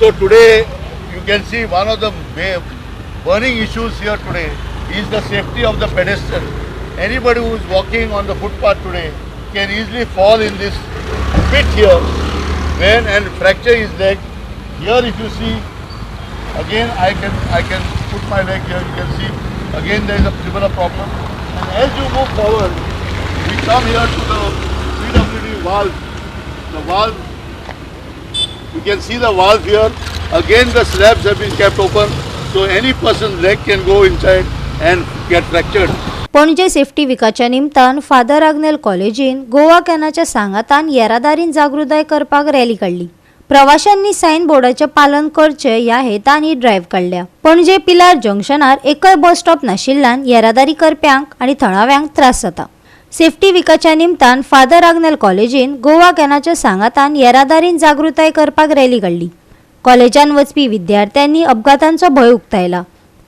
So today you can see one of the burning issues here today is the safety of the pedestrian. Anybody who is walking on the footpath today can easily fall in this pit here when and fracture his leg. Here if you see, again I can put my leg here, you can see again there is a similar problem. And as you move forward, we come here to the PWD valve. The valve, you can see the valve here. Again the slabs have been kept open, so any person's leg can go inside and get fractured. Panaji safety विकाच्या निमतान father Agnel कॉलेजीन गोवा कॅनाच्या सांगातान येरादारीन जागृताय करपाक rally काडली. प्रवाशांनी sign बोर्डाचें पालन करचें ह्या हेतान ही ड्रायव्ह काडल्या. पणजे पिलार जंक्शनार एकय बस स्टॉप नाशिल्ल्यान येरादारी करप्यांक आनी थळाव्यांक त्रास जाता. सेफ्टी विकाच्या निमतान फादर आग्नेल कॉलेजीन गोवा कॅनाच्या सांगातान येरादारीन जागृताय करपाक रॅली काडली. कॉलेजान वचपी विद्यार्थ्यांनी अपघातांचो भंय उक्तायला.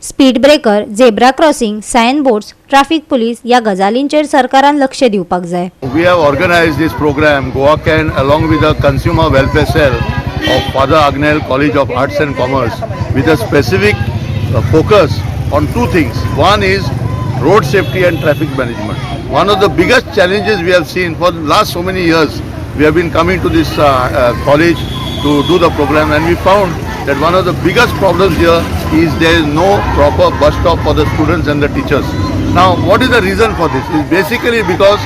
Speed breaker, zebra crossing, sign boards, traffic police ह्या गजालींचेर सरकारान लक्ष दिवपाक जाय. We have organized this program, Goa Can, along with the Consumer Welfare Cell of Father Agnel College of Arts and Commerce, with a specific focus on two things. One is road safety and traffic management. One of the biggest challenges we have seen for the last so many years, we have been coming to this college to do the program, and we found that one of the biggest problems here is there is no proper bus stop for the students and the teachers. Now, what is the reason for this? Is basically because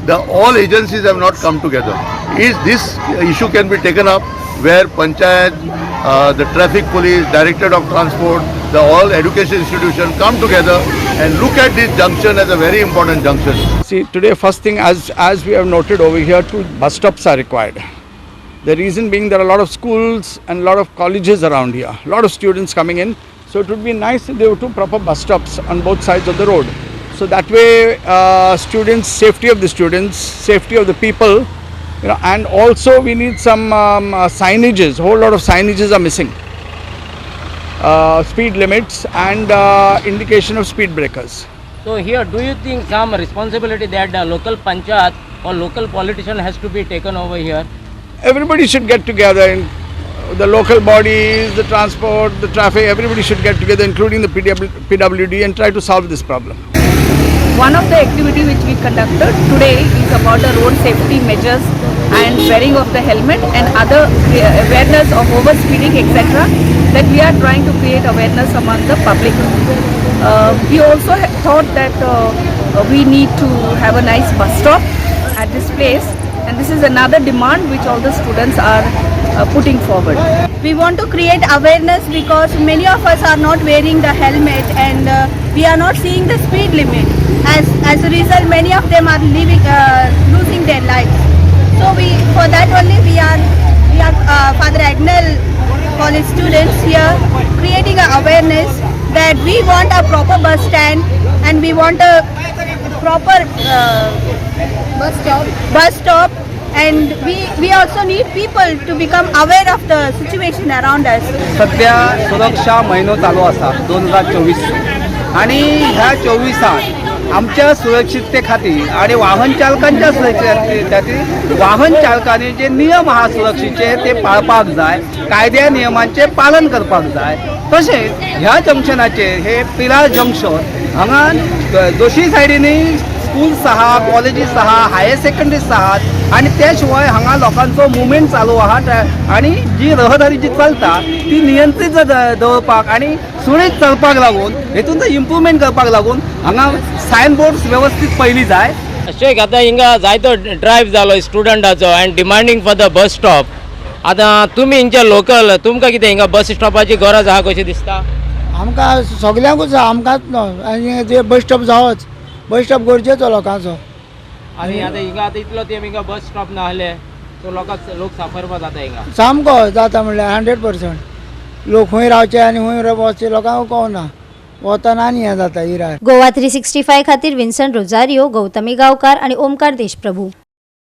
the all agencies have not come together. Is this issue can be taken up where panchayat, the traffic police, directorate of transport, the all education institution come together and look at this junction as a very important junction. See, today, first thing, as we have noted over here, two bus stops are required. The reason being there are a lot of schools and a lot of colleges around here, a lot of students coming in. So it would be nice if there were two proper bus stops on both sides of the road. So that way, students, safety of the students, safety of the people, and also we need some signages. A whole lot of signages are missing. Speed limits and indication of speed breakers. So here, do you think some responsibility that the local panchayat or local politician has to be taken over here? Everybody should get together in the local bodies, the transport, the traffic, everybody should get together, including the PW, PWD, and try to solve this problem. One of the activity which we conducted today is about the road safety measures and wearing of the helmet and other awareness of over speeding, etc., that we are trying to create awareness among the public. We also thought that we need to have a nice bus stop at this place, and this is another demand which all the students are putting forward. We want to create awareness because many of us are not wearing the helmet and we are not seeing the speed limit. As a result, many of them are losing their lives. So we for that only we are Father Agnel College students here creating an awareness that we want a proper bus stand and we want a proper bus stop and we also need people to become aware of the situation around us. सध्या सुरक्षा म्हयनो चालू आसा 2024 आणि ह्या चोवीसात आमच्या सुरक्षितते खातीर आणि वाहन चालकांच्या सुरक्षितते खातीर वाहन चालकांनी जे नियम आहा सुरक्षेचे ते पाळपाक जाय, कायद्या नियमांचें पालन करपाक जाय. तशेंच ह्या जंक्शनाचेर, हे पिलार जंक्शन, हांगा दोशी सायडीनी स्कूल्स आहा, कॉलेजीस आहा, हायर सेकंडरीज आहात आणि त्या शिवाय हांगा लोकांचो मुवमेंट चालू आहा आणि जी रहदारी जी चलता ती नियंत्रीत दवरपाक आणि सुरळीत चलपाक लागून हेतून इम्प्रुवमेंट करपाक लागून हांगा सायन बोर्ड्स व्यवस्थीत पयली जाय. शेख, आतां हिंगा जायतो ड्रायव्ह जालो स्टुडंटाचो and demanding for the bus stop. आतां तुमी हिंगचे लोकल, तुमकां कितें हिंगा बस स्टॉपाची गरज आहा कशी दिसता? आमकां सगल्यांकूच आहा, आमकांच न्हू. आनी ते बस स्टॉप जावच, बस स्टॉप गरजेचो लोकांचो. आनी आतां हिंगा आतां इतलो तेंप हिंगा बस स्टॉप नासले, सो लोकांक लोक साफर जाता हिंगा. सामको जाता म्हणल्यार 100%. लोक खंय रावचे आनी खंय वचचे लोकांक कळना, वतना आनी हें जाता इरार. गोवा 365 खातीर विन्सन रोजारियो, गौतमी गांवकार आणि ओमकार देशप्रभू.